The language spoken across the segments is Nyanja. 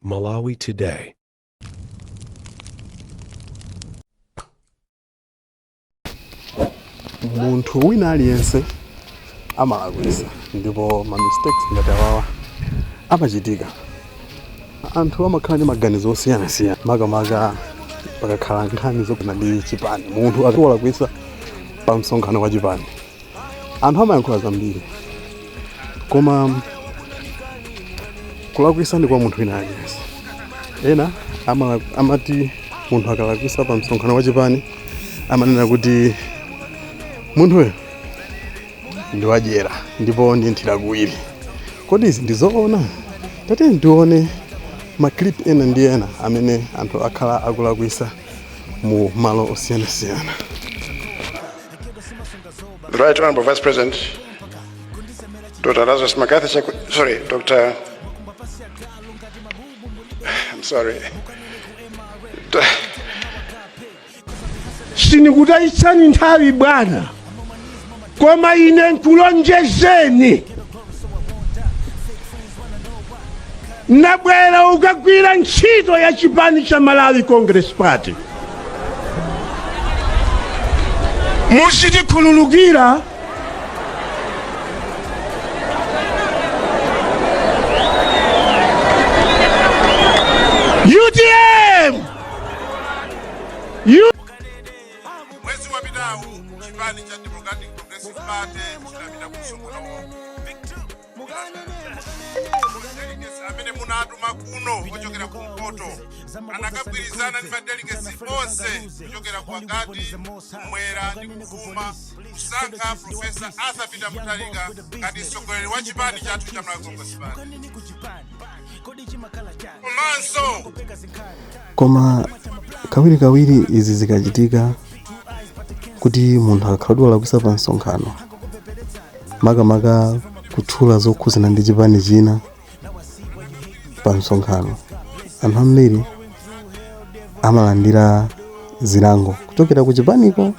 Malawi Today. Munthu wina aliyense amalakwisa ndipo ma mistakes ngati awawa amachitika. Anthu amakhala ndi maganizo osiyanasiyana, makamaka pakakhala nkhani zokhudzana ndi chipani. Munthu akalakwisa pa msonkhano wa chipani, anthu amayankhula zambiri, koma kulakwisa ndi kwa munthu wina aliyense. Ena amati munthu akalakwisa pa msonkhano wa chipani, amanena kuti munthuyo ndi wadyera ndipo ndi nthirakuwiri. Kodi izi ndi zoona? Tatiyeni tione ma clip ena ndi ena amene anthu akhala akulakwisa mu malo osiyanasiyana. The Right Honorable Vice President, Dr. Lazarus McCarthy, sorry, Dr. I'm sorry. Sinikutayitsani nthawi, bwana, koma ine nkulonjezeni, nabwera ukagwira ntchito ya chipani cha Malawi Congress Party. Muzitikhululukira. UTM. Mwezi wapitawu chipani cha Democratic Progressive Party chinapita ku msonkhano. Delegates amene munatuma kuno ochokera kumpoto anakagwirizana ndi madelegates onse kuchokera pakati, kumwera ndi kuvuma kusankha Professor Arthur Peter Mutharika ngati mtsogoleri wa chipani chathu cha Malawi Congress Party komanso Koma kawirikawiri izi zikachitika kuti munthu akakhala walakwisa pa msonkhano, makamaka kutchula zokhuzana ndi chipani china pa msonkhano, anthu ambiri amalandira zilango kuchokera ku chipaniko.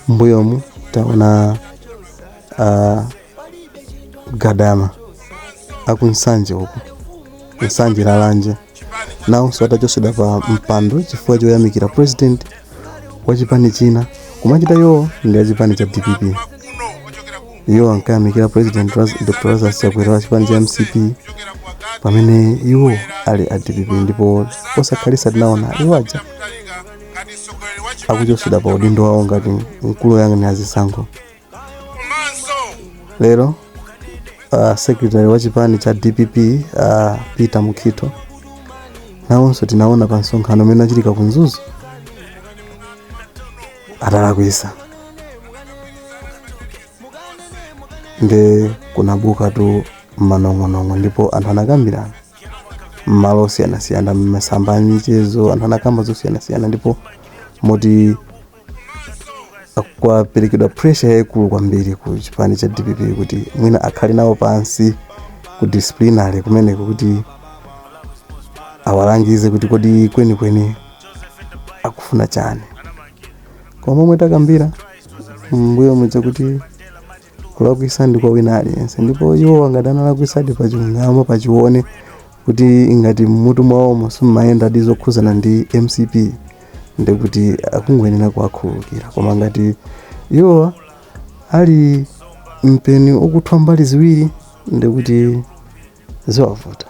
Mbuyomu taona Gadama akuNsanje uko, Nsanje Lalanje, nawonso atachotsedwa pa mpando chifukwa choyamikira president wa chipani china. Kumachita iwo ndi a chipani cha DPP, iwo ankayamikira President Dr Lazarus Chakwera wa chipani cha MCP pamene iwo ali a DPP, ndipo posakhalitsa tinaona iwo aja akuchotsedwa pa udindo wawo ngati mkulu woyang'anira zisankho. Lero secretary wa chipani cha DPP, Peter Mukhito, nawonso tinaona pa msonkhano umene unachitika ku Mzuzu atalakwisa, nde kunabukatu manong'onong'o ndipo anthu anakambirana mmalo osiyanasiyana, mmasamba a michezo anthu anakamba zosiyanasiyana, ndipo moti kwaperekedwa pressure yayikulu kwambiri ku chipani cha DPP kuti mwina akhale nawo pansi ku disciplinary kumeneko kuti awalangize kuti kodi kwenikweni akufuna chani. Koma momwe takambira mbuyo muja kuti kulakwisa ndi kwa wina aliyense, ndipo iwo ngati analakwisadi pachilungamo, pachione kuti ngati mmutu mwawomo simmayenda ndi zokhuzana ndi MCP, ndikuti akungoyenera kuwakhululukira. Koma ngati iwowa ali mpeni ukuthwa mbali ziwiri, ndikuti ziwavuta.